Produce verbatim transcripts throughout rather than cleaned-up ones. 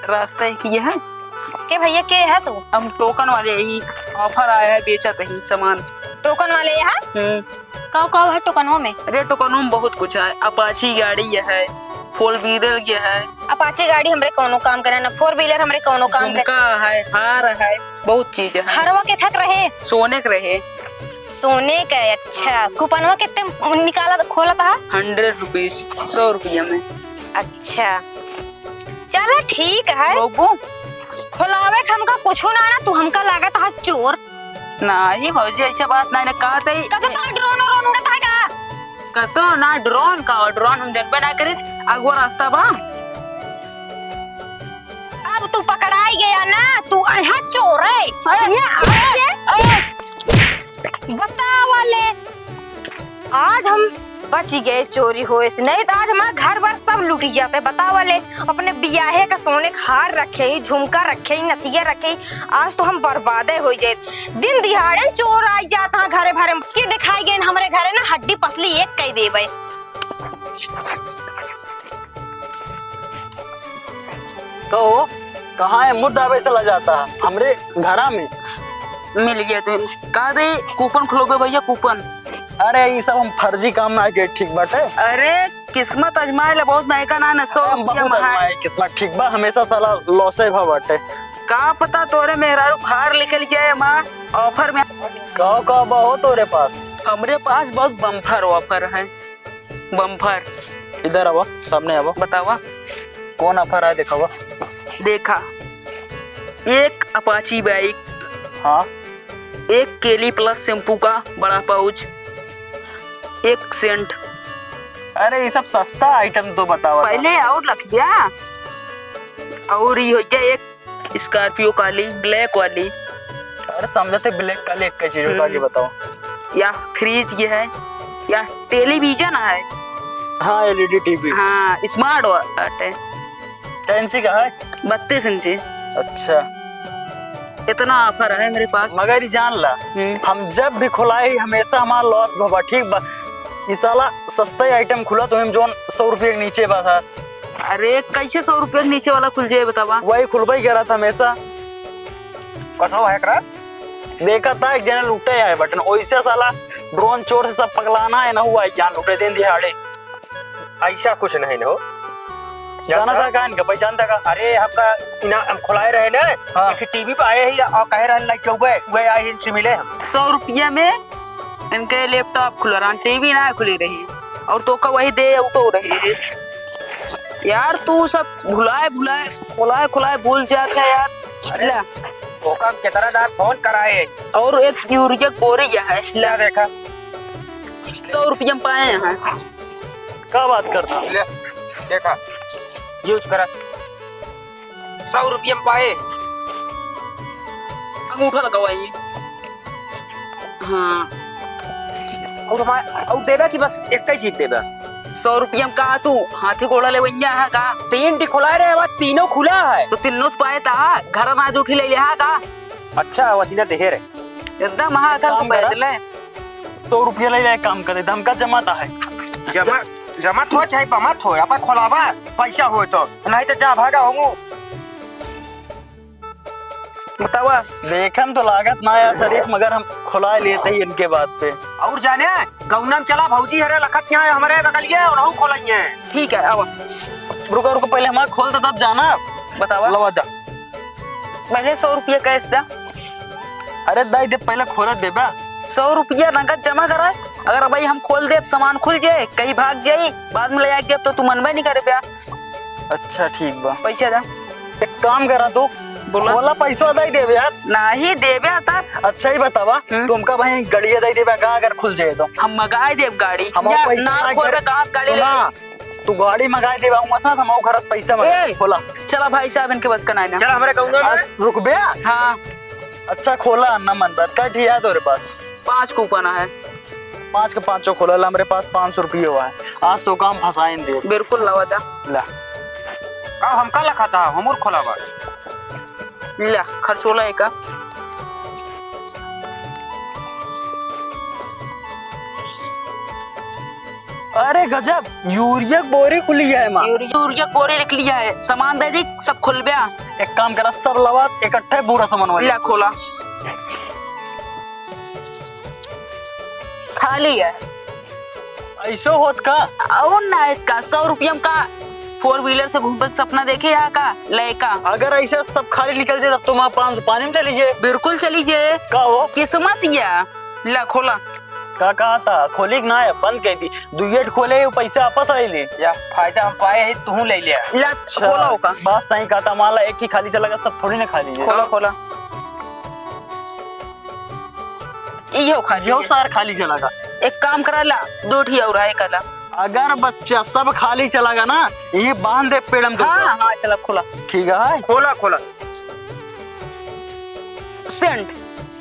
रास्ता ही किया है। के भैया, के है तू? हम टोकन वाले ही, offer आया है, बेचत ही सामान। टोकन वाले यहाँ? हम्म। का का है टोकनवा में? अरे, टोकनवा में बहुत कुछ है। Apache गाड़ी ये है, four wheeler ये है। Apache गाड़ी हमरे कौनो काम करे ना, four wheeler हमरे कौनो काम करे। झुमका है, हार है, बहुत चीज है। हरवा के थक रहे? सोने के रहे। सोने का, अच्छा। कूपनवा कितने निकाला, खोला था? Hundred rupees, सौ रुपया में। अच्छा, चला ठीक है। लोगो। खोलावे के हमका कुछू ना ना, तू हमका लागत है चोर। नाही भौजी, ऐसे बात नाही ना, कहते ही कतो तो drone व्रोन उड़त है का? कतो ना drone का, drone हम जनबे ना करे, अगुआ रास्ता बा। अब तू पकड़ाई गया ना, तू अहा चोर है। अरे, ये आके अरे। बतावा ले, आज हम बच गए चोरी होए से, नहीं तो आज हमारा घर बार सब लूटी जाते। बतावा ले, अपने बियाहे का सोने का हार रखे ही, झुमका रखे ही, नथिया रखे ही, आज तो हम बर्बादे हो जाए। दिन दिहाड़े चोर आ जात हाँ घरे भरे, के दिखाई गए हमरे घरे ना, हड्डी पसली एक कई देबे। तो कहाँ है? मुर्दा आवे चला जाता है हमरे घरा में। मिल गया तो का दे, कूपन खुलौबे भैया, कूपन। अरे, ई सब हम फर्जी काम ना के ठीक बाटे। अरे, किस्मत आजमाए ला बहुत नयका ना, ना, सौ अरे, हम रुपया बहुत में है। आजमाए किस्मत, ठीक बा, हमेशा साला loss ए भा बाटे। का पता तोरे मेहरारू हार निकल जाए माँ, offer में। का, का बा हो तोरे पास? हमरे पास बहुत bumper offer है। Bumper। इधर आवा, सामने आवा। बतावा। कौन offer है, दिखावा। देखा, एक Apache bike, हाँ। एक केली plus shampoo का बड़ा pouch, एक scent। अरे, ये सब सस्ता item तो बतावा। पहले और रख दिया। और ये हो गया एक Scorpio काली, black वाली। अरे समझते black काली एक चीज होता, आगे हम्म। बताओ। या fridge ये है, या television है। हाँ, L E D T V। हाँ, smart वा-, बाटे। कै इंची का है? बत्तीस इंची। अच्छा। इतना offer है मेरे पास। मगर ये जान ला, हम्म। हम जब भी खुलाई, हमेशा हमारा loss भवा, ठीक बा? ई साला सस्ता ही item खुला, तो हम जोन सौ रुपये के नीचे बा था। अरे, कैसे सौ रुपये के नीचे वाला खुल जाए, बतावा? वही खुलबे करत हमेशा। कसो है एकरा? देखा था, एक जने लूटे आए बटन, ओइसे साला drone चोर से सब पगलाना है ना हुआ है, क्या लूटे दिन दिहाड़े। ऐसा कुछ नहीं न हो। जाना जानता? था का इनका, पहचानता का? अरे, हमका इना-, हम खुलाए रहे ना, हाँ। एक टीवी पे आए ही और कहे रहे लाइक क्यों गए, वह आए ही इनसे मिले हम। सौ रुपया में इनके laptop खुला रहा, टीवी ना खुली रही, और तो का वही दे उठो रही है। यार, तू सब भुलाए, भुलाए, खुलाए, खुलाए भूल जाते हैं यार। अरे, ला। ओका हम कितना दार फोन कराए। और एक यूरिया गोरी है, ला। क्या देखा? सौ रुपया में पाए हैं। का बात करता? ले, देखा, use करा। सौ रुपया में पाए। अंगूठा लगावा ये। हाँ। और हमार, और देबे कि बस एक ही चीज देबे? सौ रुपया में का तू हाथी घोड़ा लेवैया है का? तीन ठी खुला रहे, हमार तीनों खुला है। तो तीनों तो पाए था, घर में आज उठी ले लिया का? अच्छा, वही ना देहे रहे। एकदम महाकाल को काम करा। पैदल है। सौ रुपया ले ले, काम करे, धमका जमाता है। जमा, जमत हो चाहे बमत हो, अपन खोलावा, पैसा हो तो, नहीं तो जा भागा होमू। बतावा। देखम तो लागत ना यार शरीफ, मगर हम खुला लेते ही इनके बात पे। और जाने, गौना में चला भौजी हरे लखत यहाँ हमारे बगलिए और हम खोलेंगे। ठीक है, आवा। रुको, रुको, पहले हमारा खोल दे तब जाना। बतावा। लवा दा। पहले सौ रुपया cash दा। अरे दाई दे, पहले खोला देबा। सौ रुपया नगद जमा करा। अगर भाई हम खोल देब, सामान खुल जाए, कहीं भाग जाई, बाद में ले जाके देब तो तू मनबे नहीं करे प्या। अच्छा ठीक बा। पैसा दा। एक काम करा तू, बोला। खोला पैसा दाई देबे यार। नहीं देबे आता। अच्छा ही बतावा, हम्म। तुमका भाई गड़िया दाई देबे का अगर खुल जाए तो? हम मंगाए देब गाड़ी। हम या पैसा ना ना खोल घर के कहाँ से गाड़ी ले? सुना, तू गाड़ी मंगाए देबा, हुआ से ना, हम खरस पैसा मंगा ए, खोला। चला भाई साहब, इनके बस का नाई ना। चला, हमारे कहूंगा मैं। आज रुक बे। हाँ। अच्छा, खोला, अन्ना मन बात का ठिया तोरे पास। पाँच coupon है। पाँच के पाँचों खोला, ला, हमरे पास पाँच सौ रुपये हुआ है। आज तो काम फंसाइन दे। बिल्कुल, लावा जा। ला। का हमका लखा था, हमर खोला बा। ला, खर्चोला एका। अरे गजब, यूरिया के बोरी खुली है माँ। यूरि-, यूरिया के बोरी निकली है, सामान दे दी, सब खुलब्या। एक काम करा, सब लवा, इकट्ठे पूरा सामान वाले ला खोला। खाली है। ऐसो होत का? और ना, इसका सौ रुपया में का four wheeler से घूमत सपना देखे यहाँ का लड़का। अगर ऐसे सब खाली निकल जाए, तब तो माँ पाँच सौ पानी में चली जाए। बिल्कुल चली जाए। का हो? किस्मत या। ला खोला। का कहा था? खोली कि ना है? बंद कर दी। दुइये ठे खोले, वो पैसा वापस आई ले। या फायदा हम पाए है, तू ले ले। ला अच्छा, खोला होगा। बात सही कहा था, मान ला एक ही खाली चला गया, सब थोड़ी ना खाली है। खोला, खोला। इहो खाली यो है। सार खाली चला गया। एक काम करा ला, दो ठी और है कला। अगर बच्चा सब खाली चला गया ना, ये बांध दे पेड़ में तो हाँ, हाँ, चला खोला। ठीक है। खोला, खोला। Scent,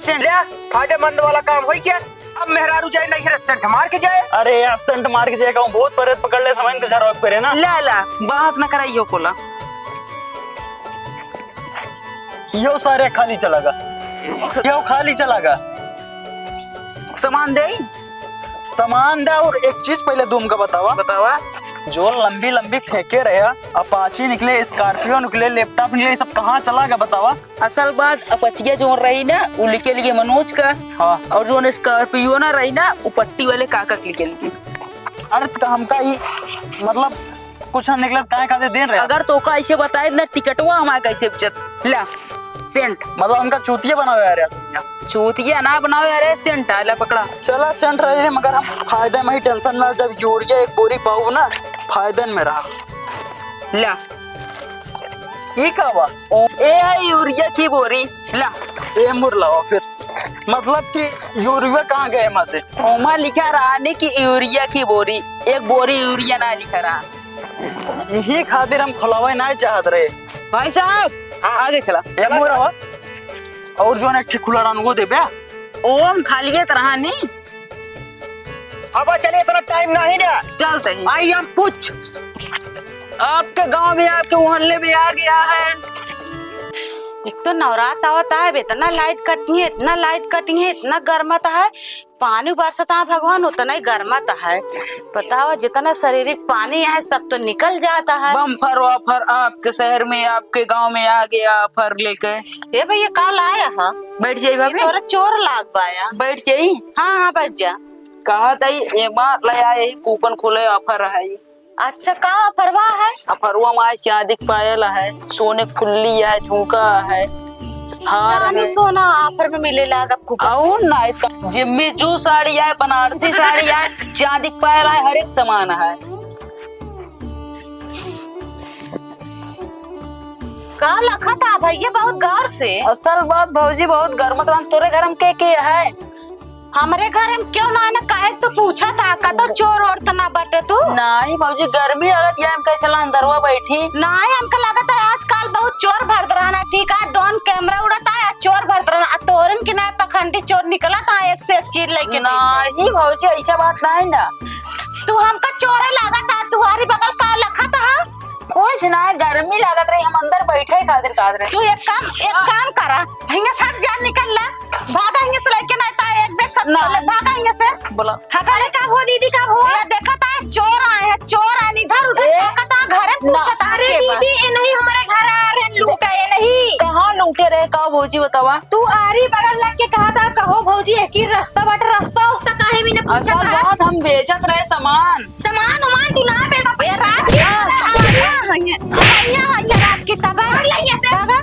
scent. ले, फायदेमंद वाला काम होई गया। अब मेहरारू जाए नहीं रे, सेंट मार के जाए। अरे यार, सेंट मार के जाए, कहूँ भूत प्रेत पकड़ ले, समझ के झरोक पे रे ना। ला, ला, बहस न कराइयो कोला। यो सारे खाली चला गा, यो खाली चला गा। सामान दे। सामान दे, और एक चीज पहले तुमका बतावा। बतावा। जो लंबी लंबी फेंके रहे, अपाची निकले, स्कॉर्पियो निकले, लैपटॉप निकले, ये सब कहाँ चला गया बतावा? असल बात, अपचिया जोन रही ना, उ लिखे लिए मनोज का। हाँ। और जोन स्कॉर्पियो ना रही ना, उ पट्टी वाले काका के लिखे लिए। अरे, तो हमका ई, मतलब, कुछ ना निकलत, काहे खातिर देन रहे? अगर तोका ऐसे बताए ना, टिकटवा हमारे कैसे बचत? ला, सेंट। मतलब, हमका चूतिया बनावे आ रहे तुम। चूतिया ना बनावे, अरे, सेंट आला पकड़ा। चला, सेंट रही रे, मगर हम फायदे में ही, टेंशन ना, जब यूरिया एक बोरी पाऊब ना, फायदे में रहा। ला। ई का बा? ओ, ए है यूरिया की बोरी। ला। ए मुर लावा फिर। मतलब कि यूरिया कहाँ गए एमा से? ओमा लिखा रहा ने कि यूरिया की बोरी, एक बोरी यूरिया ना लिखा रहा। यही खातिर हम खुलावे ना चाहत रहे। भाई साहब, हाँ। आगे चला। ए मुर लावा। और जोन एक ठे खुला रहा, वो देबे। ओम खालिए तरह नहीं। अब चलिए, इतना टाइम नहीं ना। चलते हैं। आई एम पुच। आपके गांव में, आपके मोहल्ले में आ गया है। एक तो नवरात आवत है, अब इतना लाइट कटी है, इतना लाइट कटी है, इतना गर्मत है। पानी बरसत है भगवान, उतना ही गर्मत है। बताओ, जितना शारीरिक पानी है, सब तो निकल जाता है। बम्फर वाफर आपके शहर में, आपके गांव में आ गया, ऑफर लेके। ए भैया, का लाया है? बैठ जाई भाभी। तोरा चोर लाग बाया। बैठ जाई। हाँ, हाँ, बैठ जा। कहा तई एमा ले आए, यही कूपन खुले, ऑफर है। अच्छा, का ऑफरवा है? ऑफरवा में आज चांदी के पायल है, सोने के फुल्ली है, झुमका है, हार चांदी है। सोना ऑफर में मिले लाग अब कूपन। और ना, इतना जिम्मी जू साड़ी है, बनारसी साड़ी है, चांदी के पायल है, हर एक सामान है। का लखत आ भैया बहुत गौर से? असल बात भौजी बहुत गरमत रहन। तोरे घर में के के है? हमरे घर में क्यों ना है ना, काहे तू पूछा था? का तो चोर ओर त ना बटे तू? नहीं भौजी, गर्मी लगत या, हम कहे चला अंदरवा बैठी। नहीं, हमका लगत है आजकल बहुत चोर भरत रहना, ठीक है, ड्रोन कैमरा उड़त है, आ चोर भरत रहना, आ तोरन की ना पखंडी चोर निकलत है, एक से एक चीज लेके बेचे। नहीं भौजी, ऐसा बात नहीं ना। तू हमका चोरे लागत है, दुआरी बगल का लखत है? कुछ ना, गर्मी लागत रही, हम अंदर बैठे खातिर कहत रहे। तू एक काम, एक काम करा, हियां से हट जा, निकल ला, भागा हियां से, लेके ना ता एक बैग सब ना। ले, भागा हियां से। बोला। हटा। अरे का भो दीदी, का भो? ये देखत है, चोर आए हैं, चोर आए, इधर उधर ए, ताकत है, घरे ना। पूछत है अरे के बा? दीदी, ये नहीं हमारे घर आ रहे हैं, लूटा ये नहीं। कहाँ लूटे रहे, का भौजी बतावा? तू आरी बगल लग के कहा था, कहो भौजी, एक ही रास्ता बाटे, रास्ता उस्ता काहे भी न पूछत असल है? बात हम बेचत रहे सामान। सामान उमान तू ना बे-, ए, रात के हाँ। भैया, भैया, भैया, रात की तबाह। भाग ले यहाँ से। भागा।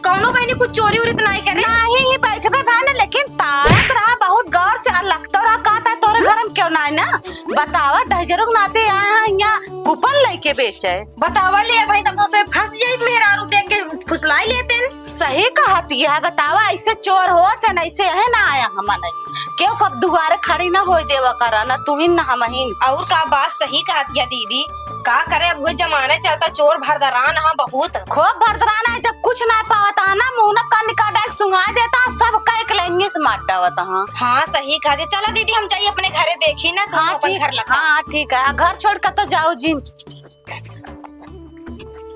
कौनो बहनी कुछ चोरी उरी तो नहीं करे? नहीं, ही बैठबे भाई ना, लेकिन ताकत रहा बहुत गौर से, और लगता रहा, कहता है, "तोरे घर में क्यों ना है ना?" बतावा, दहिजरू के नाते आए हैं यहाँ, कूपन लेके बेचे। बतावा ले भाई, तब से फंस जाई, मेहरारू देख के फुसलाई लेते हैं। सही कहत यह, बतावा, ऐसे चोर होत है ना, ऐसे है ना आया हमन। क्यों कब दुआरे खड़ी ना होई देवा करा, ना तू ही ना हम ही। और का बात सही कहत यह दीदी, का करे, अब वो जमाना चलता, चोर भरदरान है बहुत। खूब भरदरान है, जब कुछ ना पावत है ना, मुंह ना कान निकाल डाल सुंघा देता, सब कह के लाइनिये से मार डावत है। हाँ, सही कहत है। चला दीदी, हम जाइए अपने घरे देखी ना, तुम हाँ, अपन ठीक, घर लखा। हाँ, ठीक है, घर छोड़ के तो जाओ जी।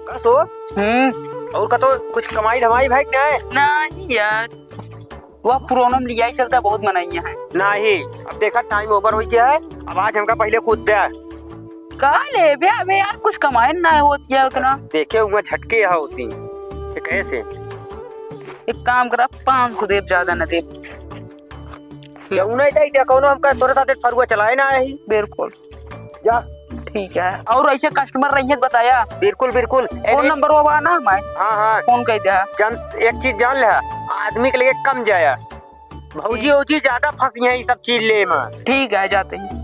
का सो? हम्म। और का तो कुछ कमाई धमाई भाई कि नहीं? नहीं यार। वह पुराना में लिया ही चलता, बहुत मनइया है। नहीं, अब देखा, time over होइ गया है, अब आज हमका पहिले कुछ दे। का लेबे अबे यार, कुछ कमाए ना होत या उतना। देखे हुआ झटके यहाँ होती, ये कैसे? एक काम करा, पाँच सौ देब, ज्यादा ना देब। क्यों नहीं दे दिया, कौनो हमका तोरे साथे फरुआ चलाए ना आई। बिल्कुल। जा। ठीक है, और ऐसे customer रहिए तो बताया। बिल्कुल, बिल्कुल। ए, phone नहीं। Number वो बा ना हमारे? हाँ, हाँ। Phone कर दिया। जान, एक चीज जान ले, आदमी के लिए कम जाया। भौजी, ठीक। भौजी ज्यादा फंसी हैं ये सब चीज ले में। ठीक है, जाते हैं।